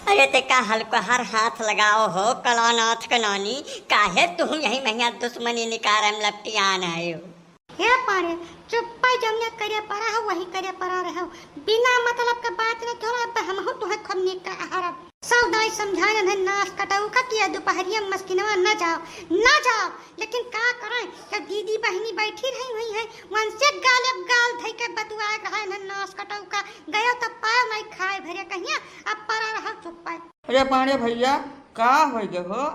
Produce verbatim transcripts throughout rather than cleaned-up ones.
अरे ते का हलकहर हाथ लगाओ हो कलानाथ के नानी, काहे तुहूँ यही महिया दुश्मनी निकारे में लपटियान है हो? हे पाड़े, चुप्पे जौनिया करे परा हो, वही करे परा रहो। बिना मतलब के बात न करो, अब हमहू तुहे खूब निकाहरब। सब दाई समझाए रहे नास कटऊ का कि ये दुपहरिया में मस्किनवा न जाओ, न जाओ। लेकिन का करें, जब दीदी बहिनी बैठी रही हुई हैं, वनसे गाल अब गाल धई के बतुआए रहे हैं नास कटऊ का। गयो तब पायो नहीं खाए भरे कहिया, अब परा रहो चुप्पे। अरे पाड़े भैया, का होइ गए हो?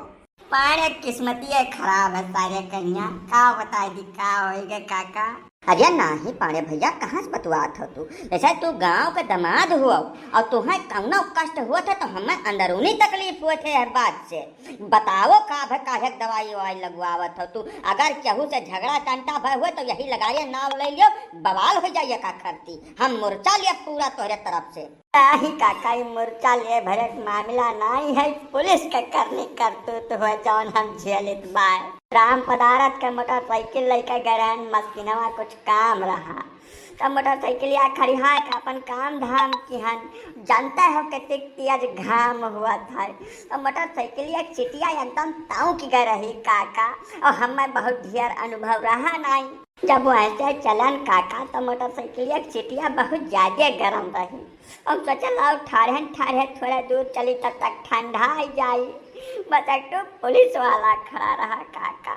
पाड़े किस्मतिये खराब है सारे कहिया, का बताई दी का होइ गए काका। अरे नाही पाड़े भैया, कहाँ से बतुआत हो तू? जैसे तू गाँव के दामाद हुआ और तुहें कौनो कष्ट हुआ था तो हमें अंदरूनी तकलीफ हुआ थे हर बात से। बताओ का भे काहे के दवाई ववाई लगवावत हो तू? अगर केहू से झगड़ा टंटा भय हुए तो यही लगाए नाव ले लियो, बवाल हो जाइए का खरती। हम मोर्चा लिए पूरा तोहरे तरफ से। नाही काका, ई मोर्चा लिए भरे के मामला नाही है, पुलिस के करनी करतूत हुए जौन हम झेलित बाय। राम पदारथ के मोटरसाइकिल लइके गए रहन मस्किनवा, कुछ काम रहा, तब मोटरसाइकिलिया खड़िया के अपन काम धाम किहन। जानते हो कितनी तेज घाम हुआ था, तो मोटरसाइकिलिया के चिटिया एकदम ताऊ की गए रही काका, और हमें बहुत ढेर अनुभव रहा नहीं। जब वैसे चलन काका तो मोटरसाइकिलिया के चिटिया बहुत ज्यादा गरम रही। हम सोचे लाओ ठाढ़े ठाढ़े थोड़ा दूर चली तब तक ठंडा आई जाई। बस एक ठो पुलिस वाला खड़ा रहा काका,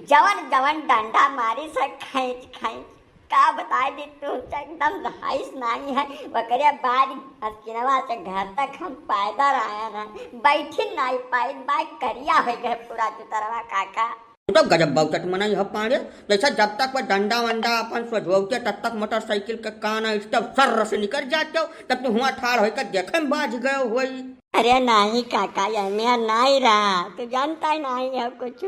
जवन जवन डंडा मारी से खींच खींच। का बताए दी तू से एकदम रहाइश नहीं है। ओकरे बाद मस्किनवा से घर तक हम पैदल आए हैं, बैठी नहीं पाई, बाइक करिया हो गए पूरा चुतरवा काका। तू तो गजब बाउचट मनई हो पाड़े, जैसे जब तक वह डंडा वंडा अपन सोझवते तब तक मोटरसाइकिल के कान स्टब सर्र से निकल जाते हो, तब तू हुआ ठाड़ होकर देखे में बाज गए होई। अरे नाही काका, ये मेरा नाही रहा, तू जानता ही नाही है कुछ।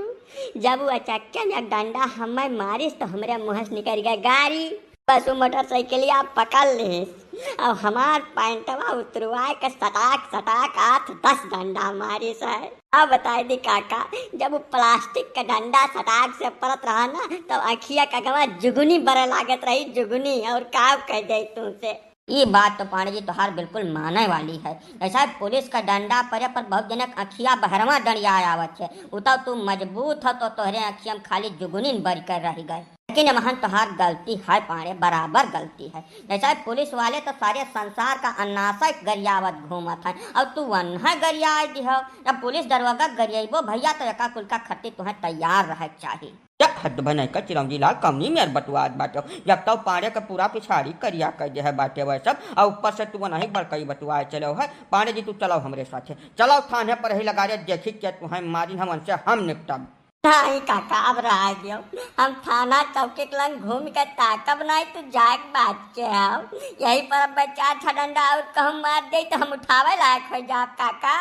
जब वो अचक्के में डंडा हमें मारिस तो हमरे मुँह से निकल गए गारी। बस वो मोटरसाइकिलिया पकड़ लिस और हमार पैंटवा उतरवाए के सटाक सटाक आठ दस डंडा मारिस है। अब बताए दी काका, जब वो प्लास्टिक का डंडा सटाक से परत रहा ना, तो अखिया का गवा जुगुनी बरे लागत रही, जुगुनी, और का कह दे तुमसे। ये बात तो पांडे जी तोहार बिल्कुल माने वाली है। ऐसा पुलिस का डंडा परे पर बहुत जनक अखिया बहरवा डंडिया आवत है, उतव तू मजबूत हो तो तोहरे अखिया में खाली जुगुनिन बरी कर रही गए। लेकिन एमहन तोहार गलती है पाड़े, बराबर गलती है। जैसे पुलिस वाले तो सारे संसार का अन्नासक गरियावत घूमत हैं और तू वन्हा गरियाए दिहो। जब पुलिस दरोगा गरियाइबो भैया तो एका कुल का खट्टी तुहें तैयार रहे के चाही। जब हद भनई का चिरौंजी लाल कमनी मेर बतुआत बाटे, जब तो पाड़े का पूरा पिछाड़ी करिया कर दे है बाटे वह सब, और ऊपर से तू वन्हा बड़कई बतुआए चलो है। पाड़े जी तू चलो हमरे साथे, चलो थाने पर ही लगा रे, देखी के तुहें मारिन हम उनसे हम निपटब। नाही काका, अब रहा दियो। हम थाना चौकी के लंग घूम के ताकब नाही, तू जाग बाज के आओ। यही पर अब चार छह डंडा और कहूँ मार दे तो हम उठावे लायक हो जाब काका।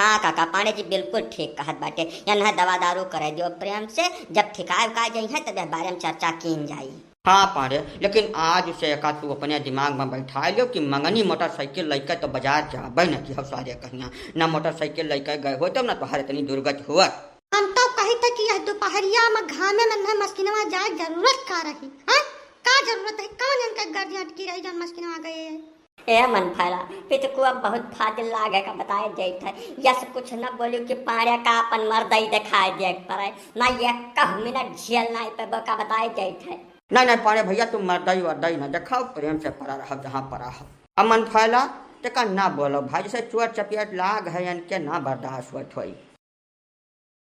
हाँ काका, पांडे जी बिल्कुल ठीक कहत बाटे। यहाँ दवा दारू करे दियो प्रेम से, जब ठिकाए उकाए जइहें तब यह बारे में चर्चा कीन जाई। हाँ पांडे, लेकिन आज से एका तू अपने दिमाग में बैठा लियो कि मंगनी मोटरसाइकिल लइके तो बाजार जाबे न की हो सारे कहिया। ना मोटरसाइकिल लइके गए होते ना तोहर इतनी दुर्गति हुआ। हम तो कही थे कि यह दोपहरिया में घामे में न मस्किनवा जाए जरूरत का रही, हाँ? का जरूरत है? कौन इनके गर्जी अटकी रही जौन मस्किनवा गए है? ए मन फैला, पितकुआ बहुत फाजिल लागे का बताए जाइत है। यस कुछ न बोलियो कि पाड़े का अपन मर्दई दिखाए दे पड़े। ना ये कह मिनट झेल नहीं पेबो का बताए जाइत है। नहीं, नहीं, पाड़े भैया, तुम मर्दई वर्दई न देखाओ, प्रेम से परा रहो जहाँ परा हो। अमन फैला, तेका ना बोलो भाई, जैसे चोर चपेट लाग है, इनके ना बर्दाश्त होत होई।